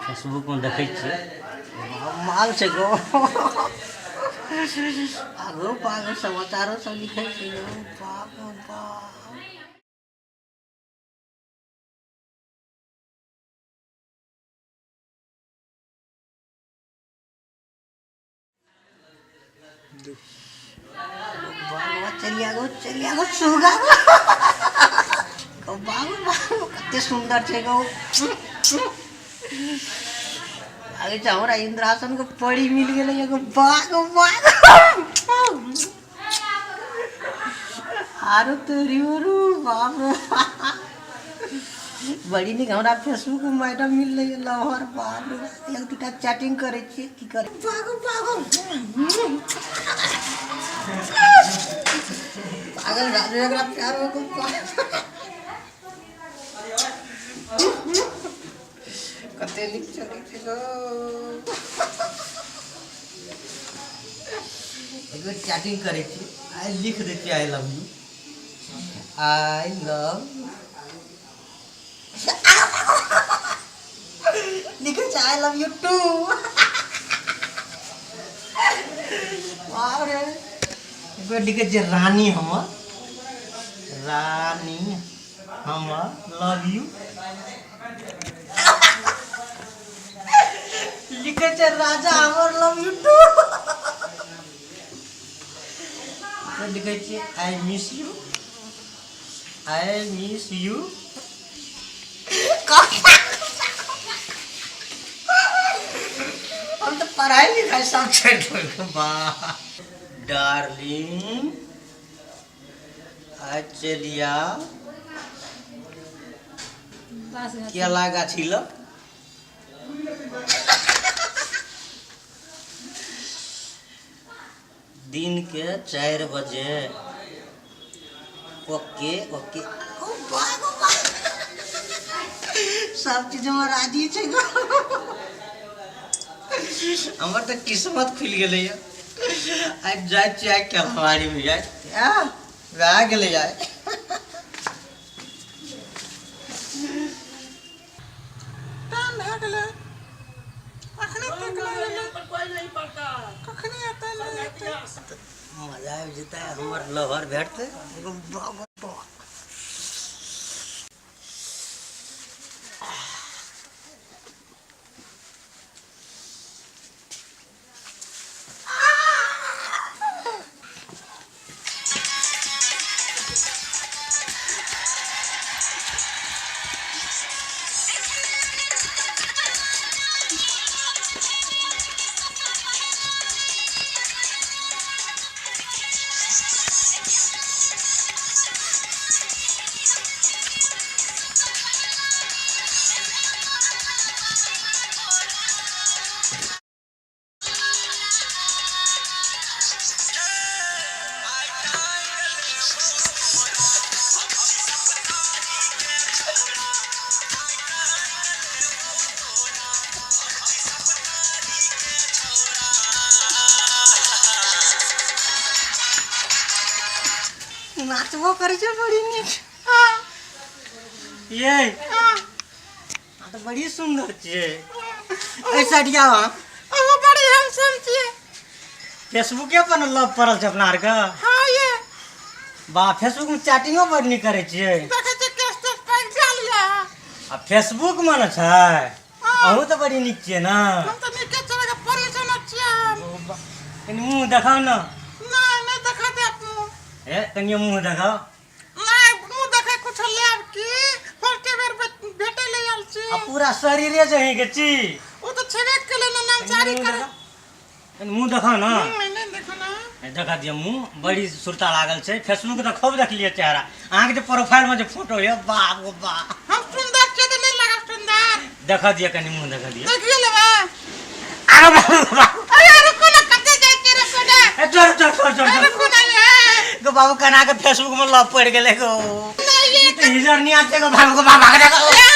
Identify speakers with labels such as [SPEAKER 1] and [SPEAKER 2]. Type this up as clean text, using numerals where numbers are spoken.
[SPEAKER 1] फेसबुकमे देखै छियै माल छै गो आगो पागो समाचारो सब लिखै छै गो बाप रे बाप। चलिया गो चलिया गो सुगा गो बाबू बाबू कते सुंदर छै गो। आगे छै हमरा इंद्रासन के परी मिल गेलै एगो। बाग बाग आरो तोरी ओरू बाप रे बड़ी नीक। हमरा फेसबुक मे मैडम मिललै लहर। बाप रे, एक दूटा चैटिंग करै छियै की करै। बागो बागो पागल राजू एकरा प्यार हो गो। कते नीक चलै छै गो। एक बेर चैटिंग करै छी, आइ लिख दै छियै I love you, I love लिखै छै I love you two. बाप रे, एक बेर लिखै छियै रानी हमर, रानी हमर लव यू। लिखै छै राजा हमर लव यू टू। लिखै छियै I miss you, I miss you. हम तऽ पढ़ाई लिखाई सब छोड़ि देलकै। वाह डार्लिंग, आइ चलिया केला गाछी लग। दिन के 4 बजे। ओके ओके, सब चीज में राजी छै गो। हमर तऽ किस्मत खुलि गेलै। आइ जाइ छियै आइ केलवारी में जाइ भए गेलै आइ।
[SPEAKER 2] टाइम भए गेलै, अखने तक नहि एलै, कखनी एतै नहि एतै।
[SPEAKER 1] मजा आबि जेतै, हमर लवर भेटतै। नाचबो करै छै बड़ी नीक। ये अहाँ तऽ बड़ी सुन्दर छियै। एहि साइड आउ अहाँ।
[SPEAKER 2] अहाँ बड़ी हैंडसम छियै।
[SPEAKER 1] फेसबुके पर ने लव पड़ल छै अपना आरके।
[SPEAKER 2] हाँ ये।
[SPEAKER 1] वाह, फेसबुक में चैटिंगो बड़ नीक करै छियै।
[SPEAKER 2] देखै छियै केस तेस पाकि गेल ये।
[SPEAKER 1] आ फेसबुक में ने छै। अहूँ तऽ बड़ी नीक छियै ने।
[SPEAKER 2] हम तऽ नीके छियै, परेशान छियै हम।
[SPEAKER 1] कनि मुँह देखाउ ने।
[SPEAKER 2] नहि, नहि देखा देब मुँह।
[SPEAKER 1] हे, कनि मुँह देखाउ।
[SPEAKER 2] नहि, मुँह देखै कुछ लेब की? फर्स्टे बेर भेटै ले आयल छी।
[SPEAKER 1] आ पूरा शरीरे जे अहींके छी।
[SPEAKER 2] ओ तऽ छेबे केलै ने नामचारी करे।
[SPEAKER 1] कनि मुँह देखाउ ने।
[SPEAKER 2] नहि, नहि देखो ना।
[SPEAKER 1] देखा दिअ मुँह, बड़ी सुरता लागल छै। फेसबुक तऽ खूब देखलियै चेहरा अहाँके, जे प्रोफाइल में जे फोटो यऽ, बाप गो बाप।
[SPEAKER 2] हम सुंदर छियै तऽ नहि लागब सुंदर?
[SPEAKER 1] देखा दिअ, कनि मुँह देखा दिअ।
[SPEAKER 2] देखिए लेबै।
[SPEAKER 1] आरो बाबू बाबू।
[SPEAKER 2] अरे रुको ना, कते जाइ छियै? रुको ना।
[SPEAKER 1] ए चल चल चल चल।
[SPEAKER 2] अरे रुको ना ये।
[SPEAKER 1] गो बाबू, कना के फेसबुक में लव पड़ गेलै गो।
[SPEAKER 2] नहीं ये।
[SPEAKER 1] ई तऽ हिजर नहीं आते गो। बाबू गो बाबा, भाग देखो।
[SPEAKER 2] ए